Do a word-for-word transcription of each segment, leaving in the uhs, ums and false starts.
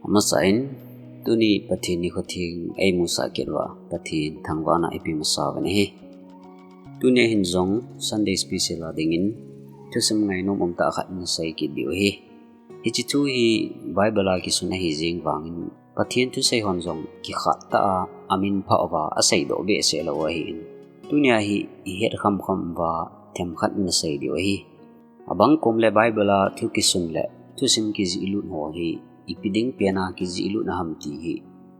Amasan, tuni Pathen nikho theng eimusah kit uva Pathen thangvahna ipe masa uvin ahi. Tuni hin jong Sunday special a dingin thusim ngainom umtah khat nasei kit diu ahi. Hiche thu hi Bible a kisun ahi jeng vangin Pathen thusei hon jong kikhat tah a amin phah uva aseidoh behseh lou ahin. Tunia hi ihet khamkham uva themkhat nasei diu ahi. Abang kom le Bible a thu kisun le thusim kijih lut ho hi ipi ding pen a kijih lut na ham ti hi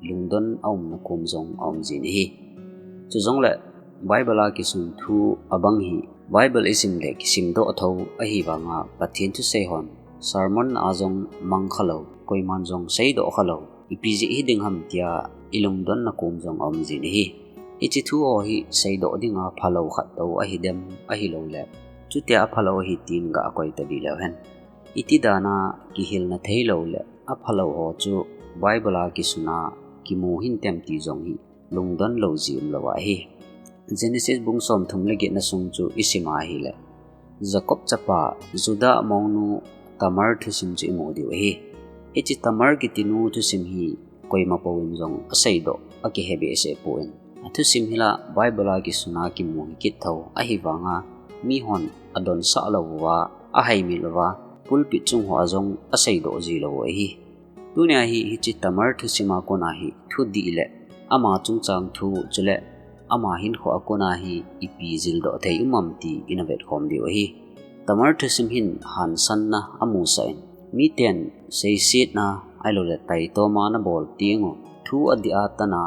lungdon aumna kom jong aum jin ahi. Chujongle Bible a kisun thu abang hi Bible isim le kisimdoh tho ahi vanga Pathen thusei hon sermon a jong mang khalou, koiman jong seidoh khalou, ipi jeh hiding ham tia ilungdon na kom jong aum jin ahi. Hiche thu ho hi seidoh dinga phalou khat tou ahidem, ahilouleh chutia aphalou ahi tin gah koi tadih leu hen. Iti dan a kihilna theilou le aphalou ho chu Bible a kisun a kimu hintem ti jong hi lungdon lou jeh umlou ahi. Genesis bung somthum le get na sung chu isim a ahile Jacob chapa Judah monu Tamar thusim chu imu diu ahi. Hiche Tamar kiti nu thusim hi koima pouvin jong aseidoh, akihe behseh poi. Athusim hi la Bible a kisun a kimu hi kit tho ahi vanga mihon adonsah lou uva, ahaimil uva, pulpit chung ho a jong aseidoh ji lou u ahi. Tunia hi hiche Tamar thusim a kon a hi thudih le ama chungchang thu chule ama hinkho a kon a hi ipi jildoh thei um am ti ina vetkhom diu ahi. Tamar thusim hin hansanna amusah in, miten seisetna ahilouleh taitomna abol teng u, thu adih a tan a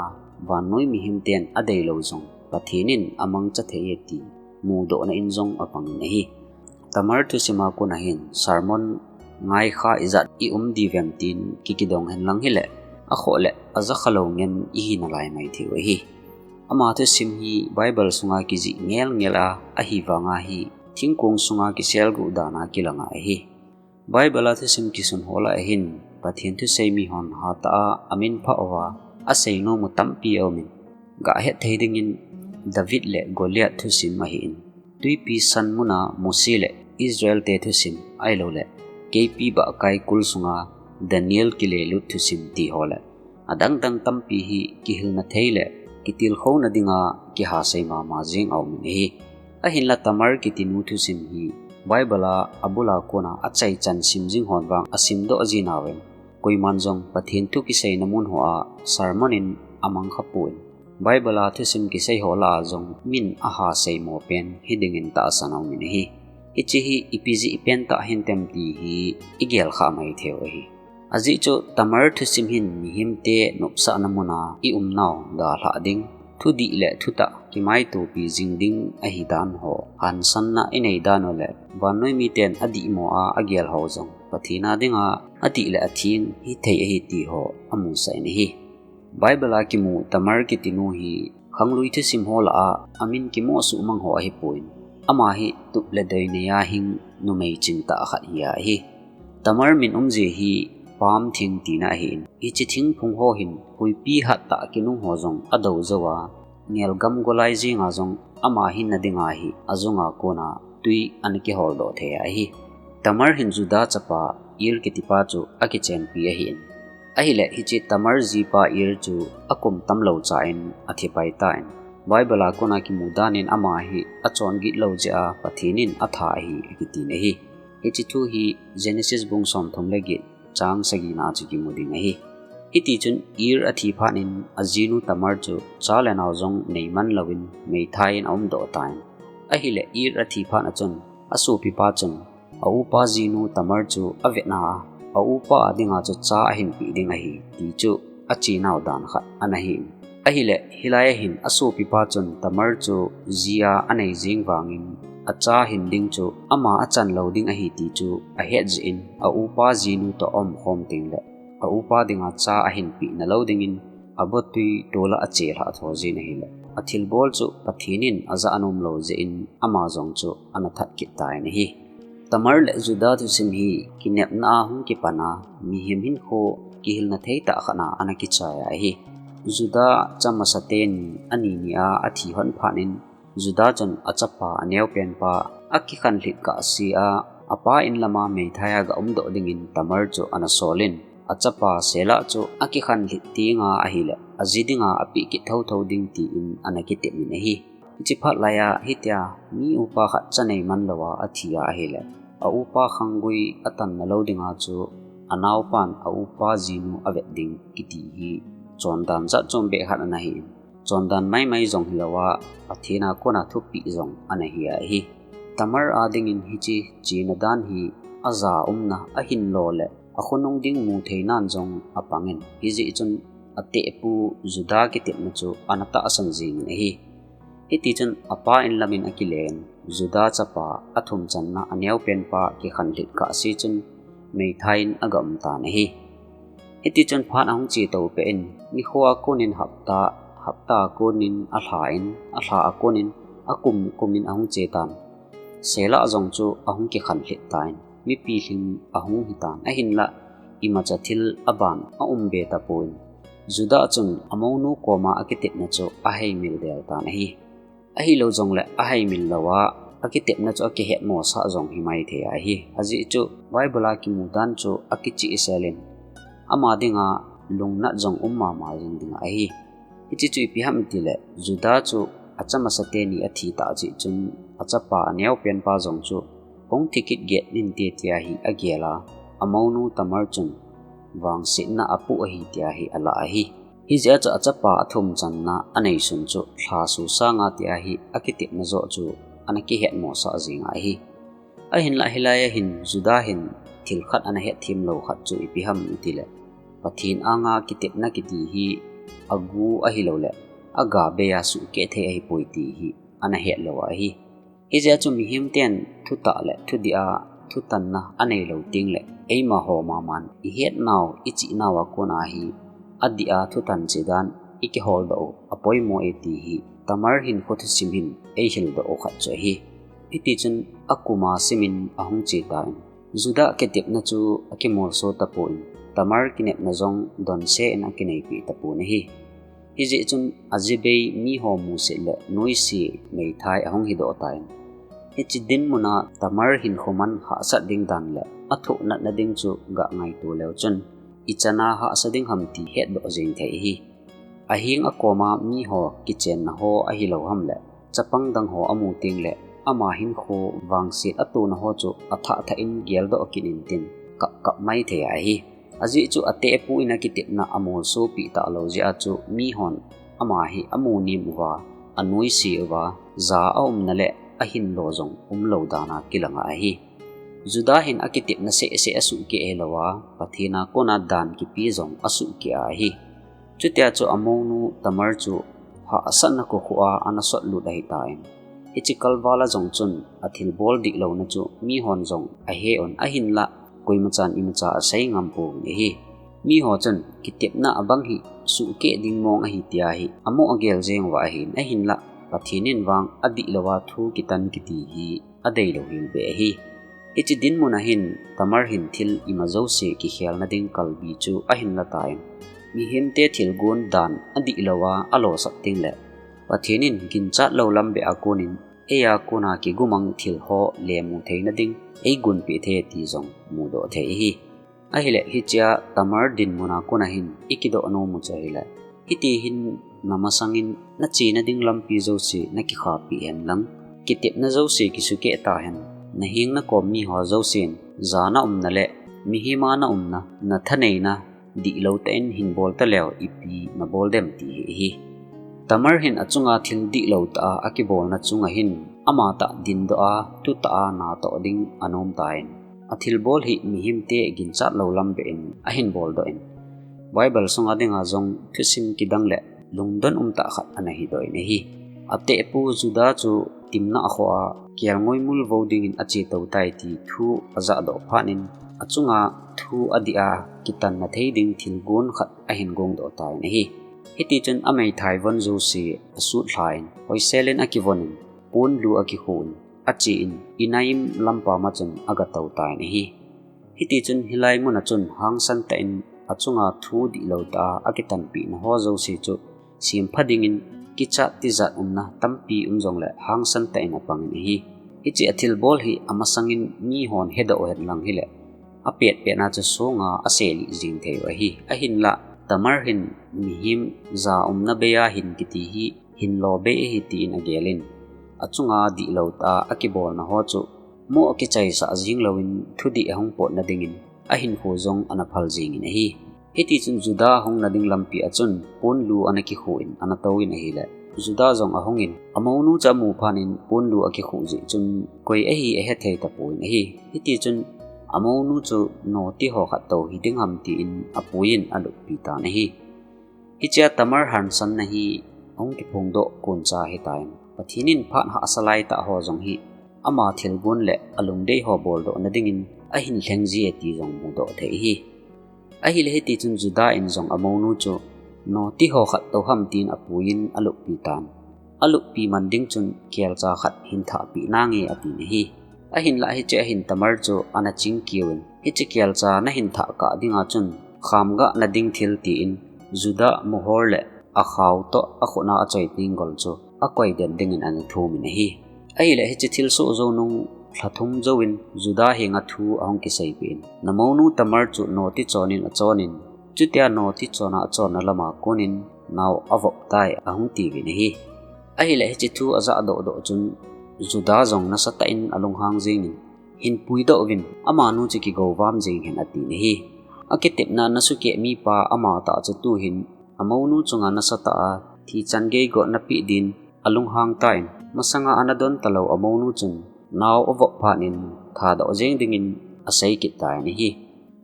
vannoi mihem ten adeilou jong Pathen in amangcha thei e ti mudohna in jong apangin ahi. Tamar thusim a kon a hin sermon ngaikha ijat ium diu vem tin kikidong henlang hile, akhoh le ajakha lou ngen ihi nalai maithei u ahi. Ama thusim hi Bible sunga kijih ngelngel a ahi vanga hi thingkong sunga kiselguh dan a kilang ahi. Bible a thusim kisun ho lah a hin Pathen thusei mihon hatah a amin phah uva aseinom u tampi aumin, gah het thei dingin David le Goliath thusim ahin, twipi san mun a Mose le Israel te thusim ahilouleh keipi bahkai kul sunga Daniel kilelut thusim ti ho le adangdang tampi hi kihilna thei le kitilkhouna dinga kihasei mama jeng aumin ahi. Ahinla Tamar kiti nu thusim hi Bible a abul a kon a achaichan sim jing hon vang asimdoh jin auvin, koiman jong Pathen thu kiseina mun ho a sermon in amang khapon, Bible a thusim kisei ho lah a jong min ahasei mo pen hidingin tahsan aumin ahi. Hiche hi ipi jeh pen tah hintem ti hi igel kha maithei u ahi. Ajeh chu Tamar thusim hin mihemte nopsahna mun a iumnau dalhah ding, thudih le thutah kimaitopi jing ding ahidan ho hansanna inei dan u le vannoi miten adihmo a agel ho jong Pathen a dinga adih le atheng hithei ahi ti ho amusah in ahi. Bible a kimu Tamar kiti nu hi khanglui thusim ho lah a amin kimoh suhmang ho ahipon, ama hi tup le doi nei a hing numei chingtah khat hi ahi. Tamar min umjia hi palm thing tina ahin, hiche thingphung ho hin huipi hattah kinung ho jong adou jou a, nelgam golai jenga jong ama hinna dinga hi ajunga kona twi ana kiholdoh thei ahi. Tamar hin Judah chapa Er kitipa chu akichenpi ahin, ahile hiche Tamar jipa Er chu akum tamlou chan athipai tan, Bible a kona kimu danin ama hi achon gitlou jeh a Pathen in atha ahi akitin ahi. Hiche thu hi Genesis bung somthum le get chang sagina chu kimu ding ahi. Hitichun Er athi phatnin ajinu Tamar chu cha le nao jong neiman louvin meithai in aumdoh tan, ahile Er athi phat a chun asopipa chun aupa jinu Tamar chu avetna a, aupa a dinga chu cha ahinpeh ding ahi ti chu achenau dan khat ana hin, ahile hilai a hin asopipa chun Tamar chu ji a anei jeng vangin acha hin ding chu ama achan lou ding ahi ti chu ahet jeh in aupa jinu toh aumkhom tengle aupa dinga cha ahinpeh nalou dingin abotwi tola achelhah tho jin ahile, athilbol chu Pathen in ajah anomlou jeh in ama jong chu ana that kit tan ahi. Tamar le Judah thusim hi kinepna a hung kipan a mihem hinkho kihilna thei tah khat a ana kichai ahi. Judah chamasaten ani ni a athi hon phatnin Judah chun achapa aneopenpa akikhanlhit kahse a, apa in lama meithai a ga umdoh dingin Tamar chu ana solin, achapa Selah chu akikhanlhit dinga ahileh aji dinga apeh kit thotho ding tin ana kitepin ahi. Hiche phat laiya hitia mi upa khat cha nei man louva athi a ahileh, a upa khanggui atanna lou dinga chu anaopan a upa jinu avet ding kiti hi chondan jat chom beh khat ana hi. Chondan maimai jong hilouva, Pathen a kona thupeh jong ana hi ahi. Tamar a dingin hiche chena dan hi aja umna, ahinlo le akhonung ding mu theinan jong apangin, hijeh chun atehpu Judah kitepna chu ana tahsan jingin ahi. Hitichun apa in lamin akilen, Judah chapa athum channa aneopenpa kikhanlhit kahse chun meithai in aga um tan ahi. Hitichun phat ahung che toupeh in, nikho a konin hapta, hapta a konin alha in, alha a konin akum kumin ahung che tan. Selah jong chu ahung kikhanlhit tan, mipi lhing ahung hitan, ahinlah imacha thil aban aum be tapon. Judah chun amounu koma akitepna chu aheimil del tan ahi. Ahilou jongle aheimil louva akitepna chu akihetmosah jong himai thei ahi. Ajeh chu Bible a kimu dan chu akichihsel in, ama dinga lungnat jong um mama jing ding ahi. Hiche chu ipi ham itileh, Judah chu acha masate ni athi tah jeh chun achapa aneopenpa jong chu hung thi kit get inte tia hi agel a, amounu Tamar chun vangsetna apoh ahi tia hi alah ahi. Hijeh a chu achapa athum channa aneisun chu lha su sanga tia hi akitepna joh chu ana kihetmosah jing ahi. Ahinlah hilai a hin Judah hin thil khat ana hetthem lou khat chu ipi ham itileh, Pathen anga kitepna kiti hi agu ahilouleh aga bei a suhkeh thei ahipoi ti hi ana het lou ahi. Hijeh a chu mihem ten thutah le thudih a thutanna anei lou tengleh, eima ho maman ihetnau, ichihnau a kona hi adih a thutan che dan ikihol doh u apoimo e ti hi Tamar hinkho thusim hin eihil doh u khat chu ahi. Hitichun akuma simin ahung che tan. Judah kitepna chu akimolso tapon, Tamar kinepna jong donse in akineipi tapon ahi. Hijeh chun aji bei miho musit le noise meithai ahung hidoh tan. Hiche dinmun a Tamar hinkho man hahsat ding dan le athoh natna ding chu ga ngaito leu chun, ichan a hahsa ding ham ti hetdoh jeng thei ahi. Aheng akoma miho kichenna ho ahilou ham le, chapang dang ho amu tengleh, ama hinkho vangset atona ho chu athah thah in geldoh kit intin, kap kap mai thei ahi. Ajeh chu atehpu in akitepna amolsopeh talou jeh a chu mihon ama hi amu nem uva, anoise uva, ja aumna le ahinlo jong umlou dan a kilang ahi. Judah hin akitepna sehseh asuhkeh hilouva, Pathen a kona dan kipe jong asuhkeh ahi. Chutia chu amounu Tamar chu hahsatna kokhuh a ana sotlut ahitan. Hiche kalval a jong chun athilbol dihlouna chu mihon jong ahe un, ahinlah koimachan imacha asei ngam pouvin ahi. Miho chun kitepna abang hi suhkeh ding mong ahi tia hi amoh agel jeng uva ahin, ahinlah Pathen in vang adihlouva thu kitan kiti hi adeilou hel beh ahi. Hiche dinmun a hin Tamar hin thil ima jouse kikhelna ding kalbi chu ahin la tan. Mihemte thilgon dan adihlouva alosap tengleh, Pathen in ginchat lou lam beh a konin, eia kona kigumang thil ho lemu theina ding eigonpeh thei ti jong mudoh thei ahi. Ahileh hichea Tamar dinmun a kona hin ikidoh nom u chu ahileh, hiti hin namasangin nachena ding lampi jouse nakikhahpeh henlang, kitepna jouse kisukeh tahen, naheng nakom miho jousen jana umna le mihem a naumna, nathaneina dihlou tah in hinbol taleu ipi nabol dem ti hi ahi. Tamar hin achunga thil dihlou tah a akibolna chunga hin amatah dindoh a, thutah a natoh ding anom tan. Athilbol hi mihemte ginchat lou lam beh in ahin boldoh in, Bible sunga dinga jong thusim kidang le lungdon umtah khat ana hidoh in ahi. Atehpu Judah chu Timnah khoa kelngoi mulvou dingin achetou tai ti thu ajahdoh phatnin, achunga thu adih a kitanna thei ding thilgon khat ahin gongdoh tan ahi. Hitichun ameithai von jouse asutlhan, hoiselin akivonin, ponlu akikhuin, achen, Enaim lampam a chun agatou tan ahi. Hitichun hilai muna chun hangsan tah in achunga thu dihlou tah a akitanpehna ho jouse chu sempha dingin kichat tijat umna tampi um jongle hangsan tah in apangin ahi. Hiche athilbol hi amasangin mihon hedoh uhen lang hileh, apet petna chu songa aselih jing thei u ahi. Ahinlah Tamar hin mihem ja umna bei a hin kiti hi hin lo bei ahi tin agelin, achunga dihlou tah a akibolna ho chu moh akichaisah jing louvin thudih ahung potna dingin ahinkho jong ana phal jingin ahi. Hitichun Judah hungna ding lampi a chun ponlu ana kikhuh in ana touvin ahile, Judah jong ahungin, amounu chu amu phat in ponlu akikhuh jeh chun koi ahi ahethei tapouvin ahi. Hitichun amounu chu noti ho khat tou hiding ham tin apuiyin aluppi tan ahi. Hichea Tamar hansanna hi ahung kiphongdoh koncha ahitan, Pathen in phat hahsa laitah ho jong hi ama thilgon le alungdei ho boldohna dingin ahin lheng jie ti jong mudoh thei ahi. Ahile hitichun Judah in jong amounu chu noti ho khat tou ham tin apuiyin aluppi tan. Aluppi man ding chun kelcha khat hin thahpeh nange atin ahi. Ahinlah hiche ahin Tamar chu ana chingkiuvin, hiche kelcha nahin thah kah dinga chun khamgah nading thil tin Judah mohor le akhao toh akhut a achoi tenggol chu akoi den dingin ana thumin ahi. Ahile hiche thilsoh jou nung lha thum jouvin Judah henga thu ahung kiseipeh in, namounu Tamar chu noti chonin achonin, chutia noti chona achonna lama konin nao avop tai ahung tiuvin ahi. Ahile hiche thu ajah dohdoh chun Judah jong nasatah in alunghang jengin, hin puidoh uvin, amanu chu kigovam jeng hen atin ahi. Akitepna nasukeh mipa amatah chu tuhin amounu chunga nasatah a thi chan gei got napeh din alunghang tan, masanga ana don talou amounu chun nao avop phat in thadoh jeng dingin asei kit tan ahi.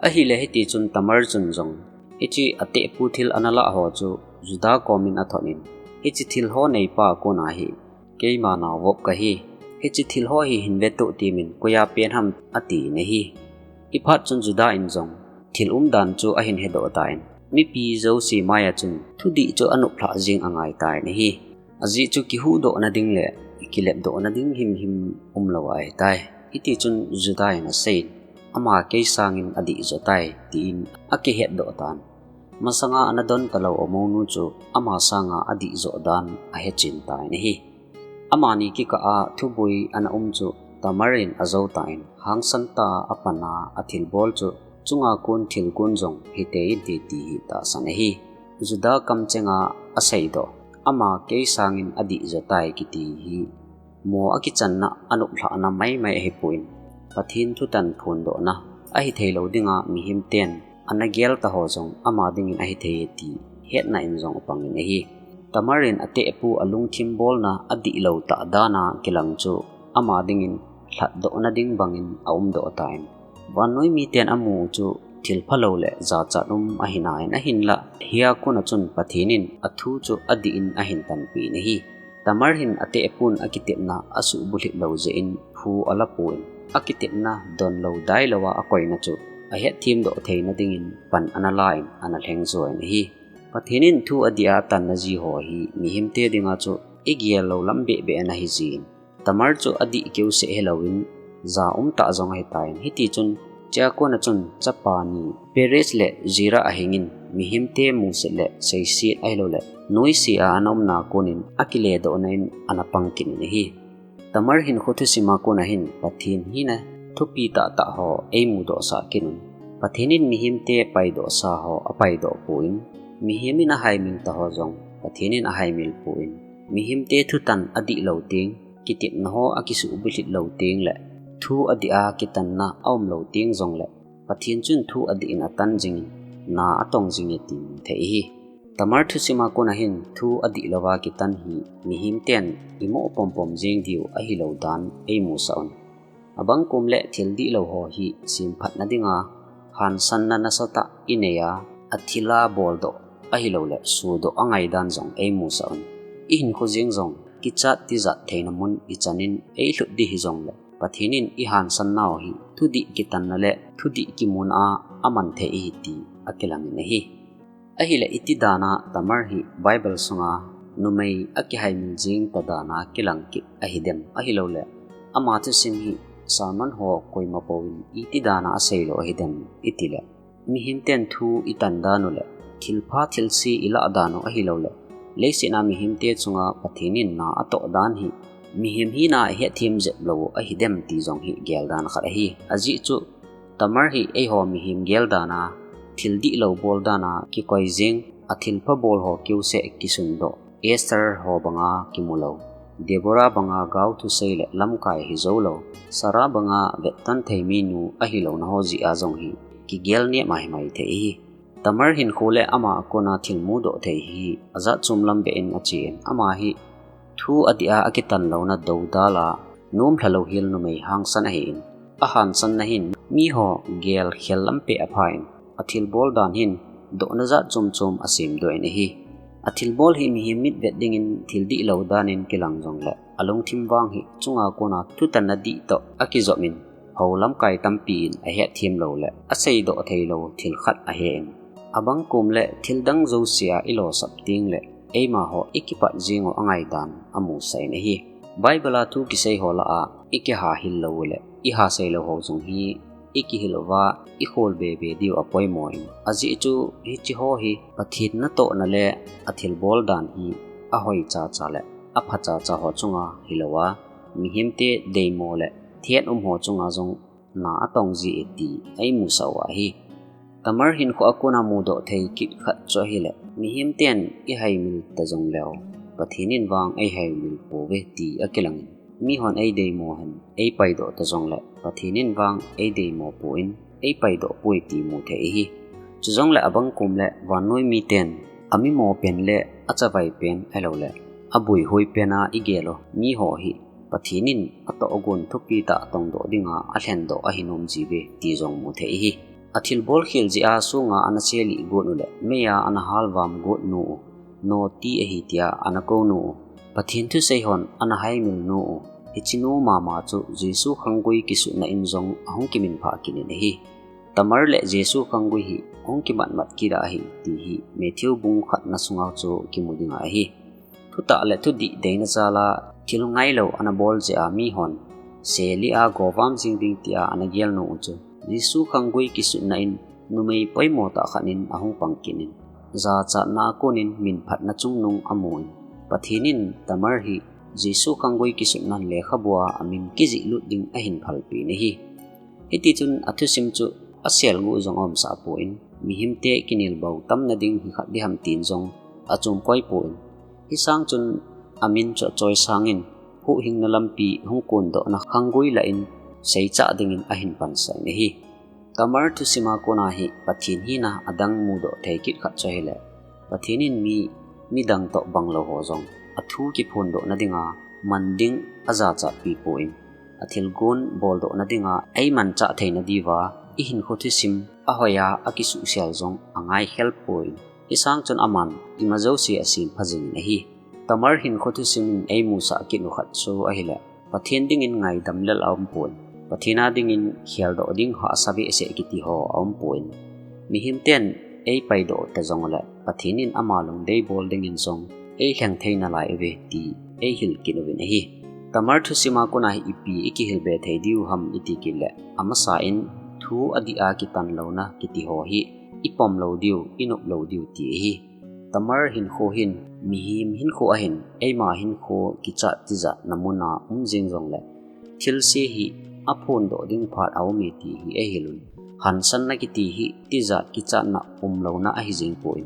Ahile hitichun Tamar chun jong hiche atehpu thil ana lah ho chu Judah komin athot in, hiche thil ho neipa kona hi keima nao vop kahi, hiche thil ho hi hin vetoh temin koiya pen ham atin ahi. Hiphat chun Judah in jong thil umdan chu ahin hedoh tan, mipi jouse maiya chun thudih chu anuplhah jing angai tan ahi. Ajeh chu kihuhdohna ding le kilepdohna ding himhim umlou ahitai. Hitichun Judah in aseiyin, ama kei sangin adih jotai tin akihetdoh tan, masanga ana don talou amounu chu ama sanga adih joh dan ahechen tan ahi. Amani kikah a thuboi ana um chu Tamar in ajou tan, hangsan tah a apana athilbol chu chunga kon thilgon jong hitei inte ti hi tahsan ahi. Judah kamchenga aseidoh, ama kei sangin adih jotai kiti hi mo akichanna anuplhahna maimai ahipon, Pathen thutan phondohna ahitheilou dinga mihem ten ana gel taho jong ama dingin ahithei e ti hetna in jong apangin ahi. Tamar in atehpu alungthim bolna adihlou tah dana kilang chu ama dingin lhatdohna ding bangin aumdoh tan, vannoi miten amu u chu thilphalou le jachat um ahinain, ahinlah hia kona chun Pathen in athu chu adih in ahin tanpeh in ahi. Tamar hin atehpun akitepna asuhbulhit lou jeh in phu alapon, akitepna donlou dailouva akoina chu ahetthem doh theina dingin pan ana lan ana lhengjoin ahi. Pathen in thu adih a atanna ji ho hi mihemte dinga chu igel lou lam behbeh ana hijin, Tamar chu adih keuseh helouvin ja umtah jong ahitan, hitichun chua kona chun chapa ni Perez le Zerah ahingin, mihemte musit le seiset ahilouleh noise a ana umna konin akiledohna in ana pang kit in ahi. Tamar hinkho thusima kona hin Pathen hina thupi tahtah ho eimudohsah kit un. Pathen in mihemte paidohsa ho apaidoh pon, mihem in ahaimil taho jong Pathen in ahaimil pon, mihemte thutan adihlou teng, kitepna ho akisuhbulhit lou teng le thu adih a kitanna aumlou teng jongle Pathen chun thu adih in atan jingin, na atong jinge ti muthei ahi. Tamar thusima kona hin thu adihlouva kitan hi mihemten imoh pompom jeng diu ahilou dan eimusah un. Abang kom le thil dihlou ho hi semphatna dinga hansanna nasatah inei a, athil a boldoh ahilouleh sodoh angai dan jong eimusah un. Ihinkho jeng jong kichat tijat theina mun ichanin eilhut ding hijongle, Pathen in ihansan nau hi thudih kitanna le thudih kimun a aman thei ahi ti akilangin ahi. Ahile iti dana Tamar hi Bible sunga numei akihaimil jing ta dana kilang kit ahidem, ahilouleh ama thusim hi sermon ho koima pouvin iti dana aseilou ahidem itile, mihemten thu itan dan u le thilpha thilse ilah dan u ahilouleh, leiset a mihemte chunga Pathen in na atoh dan hi mihem hina ahetthem jep lou u ahidem ti jong hi geldan khat ahi. Ajeh chu Tamar hi eiho mihem gel dan a, thil dihlou bol dan a kikoi jing, athilpha bol ho keuseh kisundoh, Esther ho banga kimu lou, Deborah banga gaothu sei le lamkai hijou lou, Sarah banga vettan thei mi nu ahilouna ho jeh a jong hi kigel neh maimai thei ahi. Tamar hinkho le ama a kona thil mudoh thei hi ajat chom lam beh in achen, ama hi thu adih a akitan louna doudal a nomlha louhel numei hangsan ahin, ahansanna hin miho gel khel lam peh aphan, athilbol dan hin dohna jat chom chom asemdoh in ahi. Athilbol hi mihem mitvet dingin thil dihlou dan in kilang jongle, alungthim vang hi chunga kona thutanna dih toh akijop in, hou lamkai tampi in ahetthem lou le aseidoh theilou thil khat ahin, abang kom le thil dang jouse a ilosap teng le eima ho ikipat jing u angaidan amusah in ahi. Bible a thu kisei ho lah a ikiha hil lou u le iha sei lou ho jong hi ikihil uva ikhol bebe diu apoimo in, ajeh chu hiche ho hi Pathen natohna le athilbol dan hi ahoi chacha le apha chacha ho chunga hilou a, mihemte deimo le thet um ho chunga jong na atong ji e ti eimusah u ahi. Tamar hinkho a kona mudoh thei kit khat chu ahile, mihemten ihaimil ta jongleu, Pathen in vang eihaimil pouve ti akilang in, mihon eideimo hen eipaidoh ta jongle, Pathen in vang eideimo pon, eipaidoh poi ti mu thei ahi. Chujongle abang kom le vannoi miten amimo pen le achavai pen ahilou le abuihoi pen a igel u miho hi Pathen in atohgon thupi tah tongdoh dinga alhendoh ahi nom jiuve ti jong mu thei ahi. Athilbol khel jeh a sunga ana selih got u le mei a ana halvam got nu u, noti ahi tia ana kou nu u, Pathen thusei hon ana haimil nu u, hiche nu mama chu Jesu khanggui kisutna in jong ahung kiminphah kit in ahi. Tamar le Jesu khanggui hi hung kimatmat kit ahi ti hi Matthew bung khatna sunga chu kimu ding ahi. Thutah le thudih deina jal a thil ngailou ana bol jeh a mihon selih a govam jing ding tia ana gel nu u chu Jesu khanggui kisutna in numei poimo tah khat in ahung pang kit in, jachatna a kon in minphatna chungnung amu in, Pathen in Tamar hi Jesu khanggui kisutna lekhabua amin kijihlut ding ahin phalpeh in ahi. Hitichun athusim chu aselguh jong aumsah pon, mihemte kinelbou tamna ding hi khat diham tin jong achom koi pon, hisang chun amin chu achoisang in, huhhingna lampi hung kondohna khanggui lah in seichah dingin ahin pansah in ahi. Tamar thusim a kona hi Pathen hina adang mudoh thei kit khat chu ahile, Pathen in mi, midang toh banglou ho jong athu kiphondohna dinga man ding ajachatpi pon, athilgon boldohna dinga eimanchah theina diuva ihinkho thusim ahoiya akisuhsel jong angaikhel pon, hisang chun aman ima jouse asempha jingin ahi. Tamar hinkho thusim in eimusah kit u khat chu ahile, Pathen dingin ngaidam lel aumpon, Pathen a dingin kheldoh ding hahsa behseh kiti ho aumpon, mihemten eipaidoh ta jongle Pathen in ama lungdei bol dingin jong eilheng thei nalai uve ti eihil kit uvin ahi. Tamar thusim a kona hi ipi ikihilbe thei diu ham iti kit le, amasa in thu adih a kitan louna kiti ho hi ipom lou diu, inop lou diu ti ahi. Tamar hinkho hin mihem hinkho ahin, eima hinkho kichat tijatna mun a um jeng jongle, thilse hi aphondoh ding phat aume ti hi eihil un. Hansanna kiti hi tijat kichatna umlouna ahi jeng pon,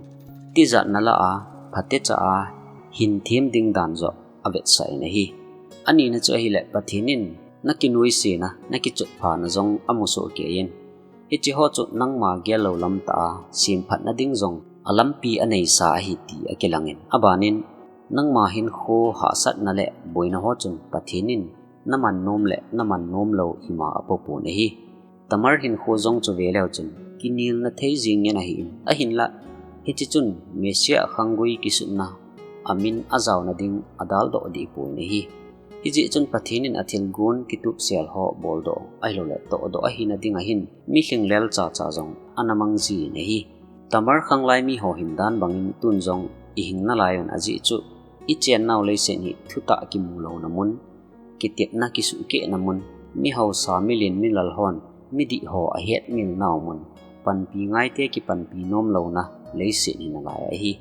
tijatna lah a phatecha a hinthem ding dan joh avetsah in ahi. Anina chu ahile, Pathen in nakinoisena, nakichotphana jong amusoh kei in, hiche ho chu nangma gel lou lamtah a semphatna ding jong alampi aneisa ahi ti akilangin, abanin nangma hinkho hahsatna le boina ho chun Pathen in naman nom le naman nom lou ima apopon ahi. Tamar hinkho jong chu veleu chun kinelna thei jeng ngen ahin, ahinla hiche chun Messiah khanggui kisutna amin ajaona ding adaldoh deh pon ahi. Hijeh chun Pathen in athilgon kitupsel ho boldoh ahiloule tohdoh ahina dinga hin mi lhinglel chacha jong ana mang jin ahi. Tamar khanglai miho hin dan bangin tun jong ihing nalai un, ajeh chu ichennau leiset hi thutah kimu louna mun, kitepna kisuhkehna mun, mihausa milen milal hon midih ho ahetmilnau mun, panpi ngaite kipanpi nom louna leiset hi nalai ahi.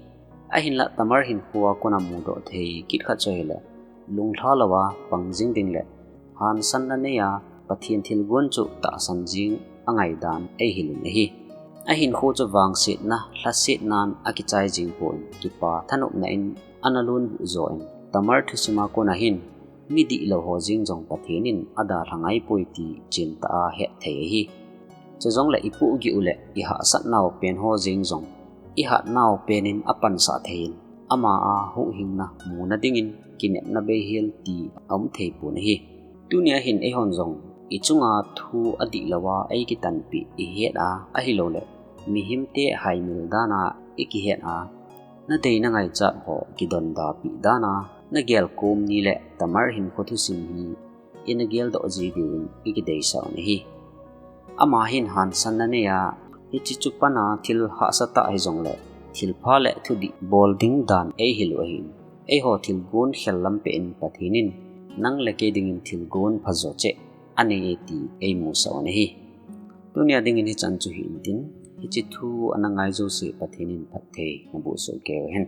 Ahinla Tamar hinkho a kona mudoh thei kit khat chu ahile, lunglha louva pang jing ding le hansanna neiya Pathen thilgon chu tahsan jing angaidan eihil in ahi. Ahinkho chu vangsetna, lhasetnan akichai jing pon, kipa thanopna in ana lunbuh jo in, Tamar thusima kona hin, mi dihlou ho jeng jong Pathen in adalha ngai poi ti chentah a hetthei ahi. Chujongle ipohgih u le ihahsatnau pen ho jeng jong, ihatnau pen in apansah thei in, ama a huhhingna muna dingin kinepna beihel ti aum thei pon ahi. Tunia hin eihon jong ichunga thu adihlou a eikitanpeh ihet a, ahiloule mihemte haimil dan a ikihet a, nadei nangaichat ho kidonda peh dan a nagel kom ni le Tamar hinkho thusim hi ina geldoh ji diuvin ikideisah un ahi. Ama hin hansanna nei a, hiche chu pan a thil hahsatah hijongle, thilpha le thudih bol ding dan eihil u ahin, eiho thilgon khel lam peh in Pathen in nang le kei dingin thilgon phajo cheh anei e ti eimusah un ahi. Tunia dingin hichan chu hi intin, hiche thu ana ngai jouse Pathen in phatthei naboh soh keiyu hen.